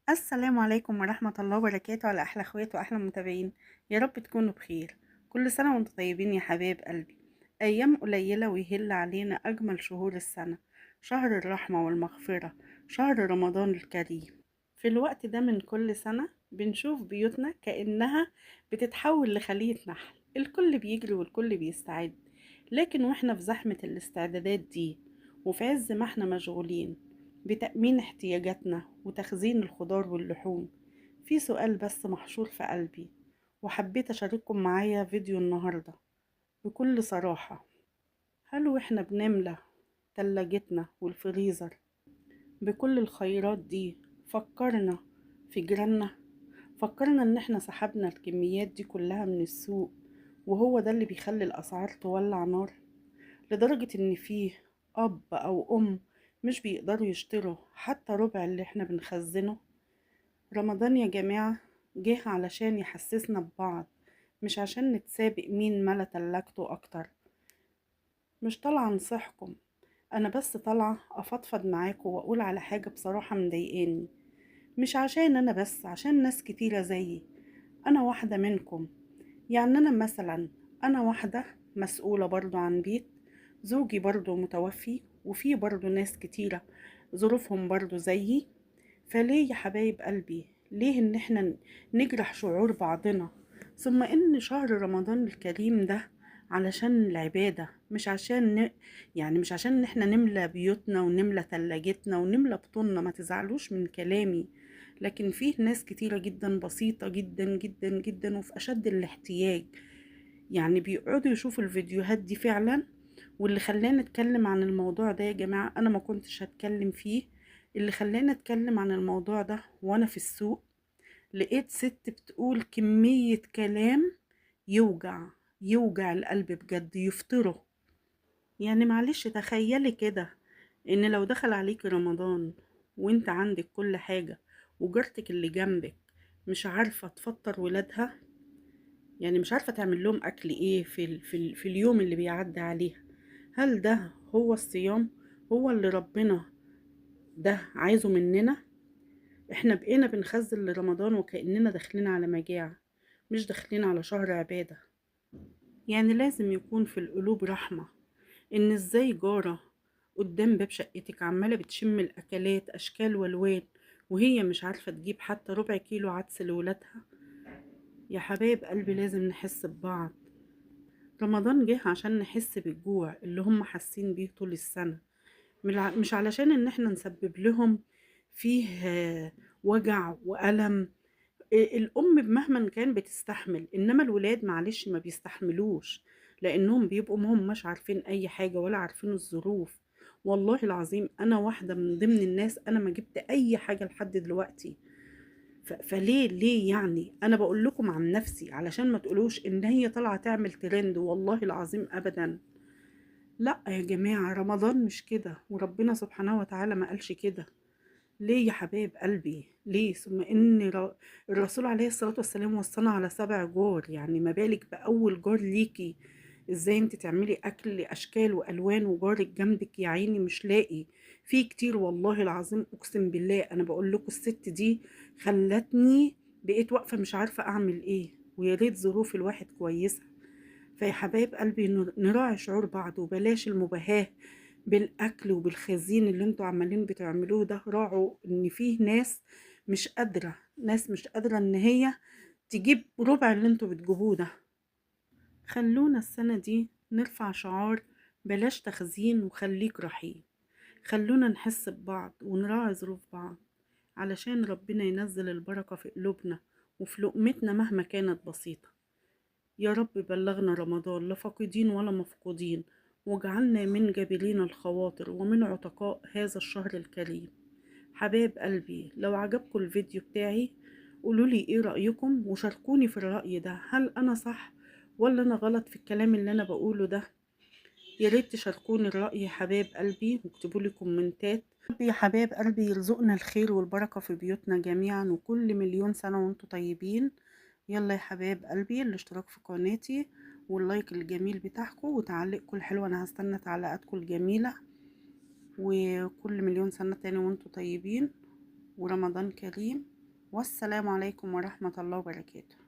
السلام عليكم ورحمة الله وبركاته على أحلى أخوات وأحلى متابعين. يا رب تكونوا بخير. كل سنة وانتم طيبين يا حبايب قلبي. أيام قليلة ويهل علينا أجمل شهور السنة، شهر الرحمة والمغفرة، شهر رمضان الكريم. في الوقت ده من كل سنة بنشوف بيوتنا كأنها بتتحول لخلية نحل، الكل بيجري والكل بيستعد. لكن واحنا في زحمة الاستعدادات دي وفي عز ما احنا مشغولين بتأمين احتياجاتنا وتخزين الخضار واللحوم، في سؤال بس محشور في قلبي وحبيت أشارككم معايا فيديو النهاردة بكل صراحة. هل واحنا بنملى تلاجتنا والفريزر بكل الخيرات دي فكرنا في جيراننا؟ فكرنا ان احنا سحبنا الكميات دي كلها من السوق وهو ده اللي بيخلي الأسعار تولع نار، لدرجة ان فيه أب أو أم مش بيقدروا يشتروا حتى ربع اللي احنا بنخزنه. رمضان يا جماعة جه علشان يحسسنا ببعض، مش عشان نتسابق مين ملا تلاجته أكتر. مش طالعة أنصحكم، أنا بس طالعة أفضفض معاكم وأقول على حاجة بصراحة مضايقاني، مش عشان أنا بس، عشان ناس كتيرة زيي. أنا واحدة منكم، يعني أنا مثلا أنا واحدة مسؤولة برضو عن بيت، زوجي برضو متوفي، وفي برضو ناس كتيرة ظروفهم برضو زيي. فليه يا حبايب قلبي، ليه ان احنا نجرح شعور بعضنا؟ ثم ان شهر رمضان الكريم ده علشان العبادة، مش عشان يعني مش عشان ان احنا نملى بيوتنا ونملى تلاجتنا ونملى بطوننا. ما تزعلوش من كلامي، لكن فيه ناس كتيرة جدا بسيطة جدا جدا جدا وفي اشد الاحتياج، يعني بيقعدوا يشوفوا الفيديوهات دي فعلا. واللي خلاني اتكلم عن الموضوع ده يا جماعة، انا ما كنتش هتكلم فيه، اللي خلاني اتكلم عن الموضوع ده وانا في السوق لقيت ست بتقول كمية كلام يوجع، يوجع القلب بجد، يفطره. يعني معلش تخيلي كده ان لو دخل عليك رمضان وانت عندك كل حاجة وجارتك اللي جنبك مش عارفة تفطر ولادها، يعني مش عارفة تعمل لهم اكل ايه في اليوم اللي بيعدي عليها، هل ده هو الصيام؟ هو اللي ربنا ده عايزه مننا؟ احنا بقينا بنخزن لرمضان وكأننا داخلين على مجاعة، مش داخلين على شهر عبادة. يعني لازم يكون في القلوب رحمة. ان ازاي جارة قدام باب شقتك عمالة بتشم الاكلات اشكال والوان وهي مش عارفة تجيب حتى ربع كيلو عدس لولادها؟ يا حبايب قلبي لازم نحس ببعض. رمضان جه عشان نحس بالجوع اللي هم حاسين بيه طول السنة، مش علشان ان احنا نسبب لهم فيه وجع وألم. الأم مهما كان بتستحمل، إنما الولاد معلش ما بيستحملوش، لأنهم بيبقوا هم مش عارفين أي حاجة ولا عارفين الظروف. والله العظيم أنا واحدة من ضمن الناس، أنا ما جبت أي حاجة لحد دلوقتي. فليه ليه يعني؟ أنا بقول لكم عن نفسي علشان ما تقولوش إن هي طالعة تعمل ترند، والله العظيم أبدا. لا يا جماعة، رمضان مش كده، وربنا سبحانه وتعالى ما قالش كده. ليه يا حبايب قلبي ليه؟ ثم ان الرسول عليه الصلاة والسلام وصانا على 7 جار، يعني ما بالك بأول جار ليكي. ازاي انت تعملي اكل اشكال والوان وجارك جنبك يا عيني مش لاقي؟ في كتير والله العظيم، اقسم بالله انا بقول لكم الست دي خلتني بقيت واقفة مش عارفة اعمل ايه، ويا ريت ظروف الواحد كويسة. فيا حبايب قلبي نراعي شعور بعض، وبلاش المباهاة بالاكل وبالخزين اللي انتوا عمالين بتعملوه ده. راعوا ان فيه ناس مش قادرة، ناس مش قادرة ان هي تجيب ربع اللي انتوا بتجيبوه ده. خلونا السنة دي نرفع شعار بلاش تخزين وخليك رحيم. خلونا نحس ببعض ونراعي ظروف بعض علشان ربنا ينزل البركة في قلوبنا وفي لقمتنا مهما كانت بسيطة. يا رب بلغنا رمضان لا فاقدين ولا مفقودين، واجعلنا من جابرين الخواطر ومن عتقاء هذا الشهر الكريم. حبايب قلبي لو عجبكم الفيديو بتاعي قولولي ايه رأيكم وشاركوني في الرأي ده، هل انا صح ولا انا غلط في الكلام اللي انا بقوله ده؟ يا ريت تشاركوني الرأي يا حبايب قلبي واكتبوا لي كومنتات. يا حبايب قلبي يرزقنا الخير والبركة في بيوتنا جميعا، وكل مليون سنة وانتم طيبين. يلا يا حبايب قلبي الاشتراك في قناتي واللايك الجميل بتاعكم وتعليقكم الحلو، انا هستنى تعليقاتكم الجميلة. وكل مليون سنة تاني وانتم طيبين، ورمضان كريم. والسلام عليكم ورحمة الله وبركاته.